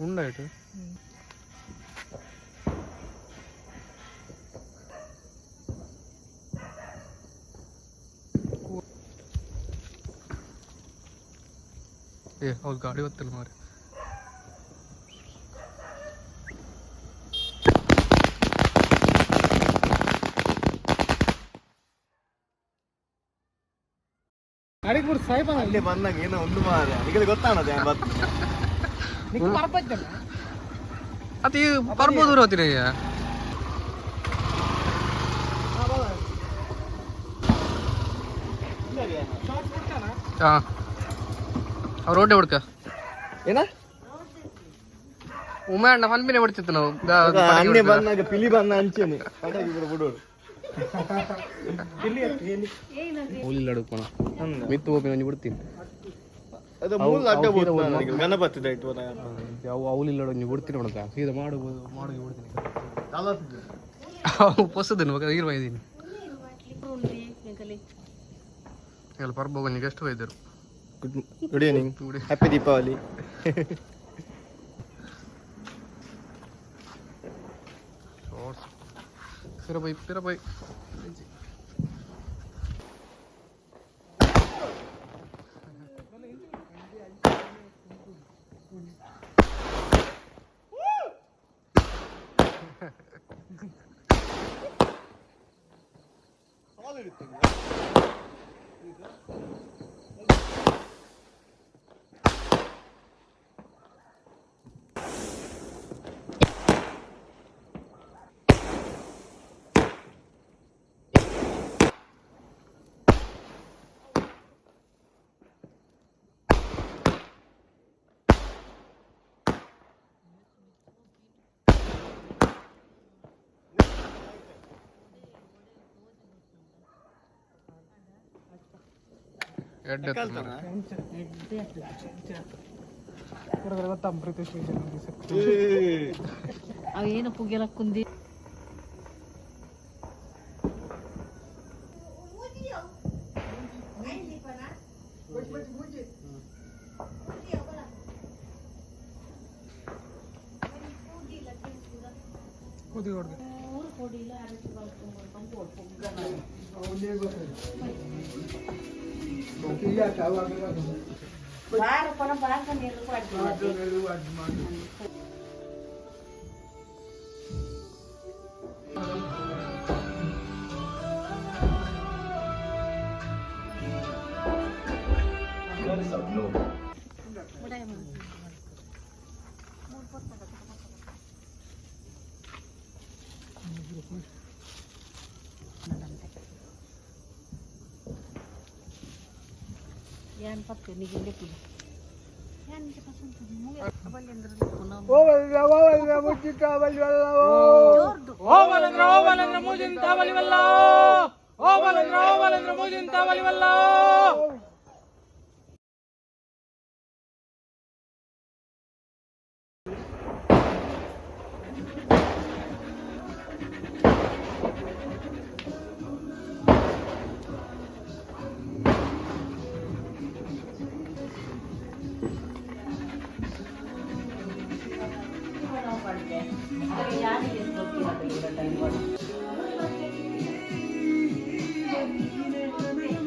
ಉಂಡಾಯ್ತು. ಏ ಅವ್ರು ಗಾಡಿ ಗೊತ್ತಿಲ್ಲ ಮಾರಿ. ಅಲ್ಲೇ ಬಂದಾಗ ಏನೋ ಒಂದು ಮಾರ ನಿಮಗೆ ಗೊತ್ತಾಣದೆ. ಅತಿ ಪರ್ಬೋದು ಹೋಗ್ತೀನಿ. ಹಾಂ, ಅವ್ರು ರೋಡ್ಡೆ ಹುಡ್ಕ. ಏನ? ಉಮೆ ಅಣ್ಣ ಫನ್ಬಿನೆ ಹೊಡ್ತಿತ್ತು ನಾವು. ಅಣ್ಣೆ ಬಂದಾಗ ಪಿಲಿ ಬಂದ ಅಂಚೆನೆ ಪಟಾಕಿ ಕೂಡ ಬಿಡೋಡು. ಹುಲ್ಲಿಲ್ಲ ಅಡುಕೋಣ ಮಿತ್ತು ಹೋಗಿ ಒಂಜಿ ಬಿಡ್ತೀನಿ. ಅದು ಮೂಲ ಅಡ್ಡ ಬೋತು ನನಗೆ ಗಣಪತಿ ಆಯ್ತು. ಅವು ಅವಲಿಲ್ಲ ಒಂಜಿ ಬಿಡ್ತೀನಿ ನೋಡಕ ಸೀದಾ ಮಾಡಬಹುದು ಮಾಡಿ ಬಿಡ್ತೀನಿ. ಅವು ಪೊಸದನ್ನು ಮಗ ನೀರು ಒಯ್ದೀನಿ ಎಲ್ಲ ಪರ್ಬ ಒಂಜಿಗೆ ಎಷ್ಟು ಒಯ್ದರು. Good evening, happy Deepavali. Shorts ಪಿರ ಬೈ ಪಿರ ಬೈ. ಎಡ್ಡೆ ಅವ ಏನು ಪುಗೆಲ ಕುಂದಿ. ಯಾನ್ ಪತ್ತು ನಿಗಿಂದೆ ಪುಲಿ ಯಾನ್ ಓ ಬಲಂದ್ರ, ಓ ಬಲಂದ್ರ, ಮೂಜಿಂತ ಬಲಿವಲ್ಲ. ಓ ಬಲಂದ್ರ, ಓ ಬಲಂದ್ರ, ಮೂಜಿಂತ ಬಲಿವಲ್ಲ. ಯಾನಿಗೆ.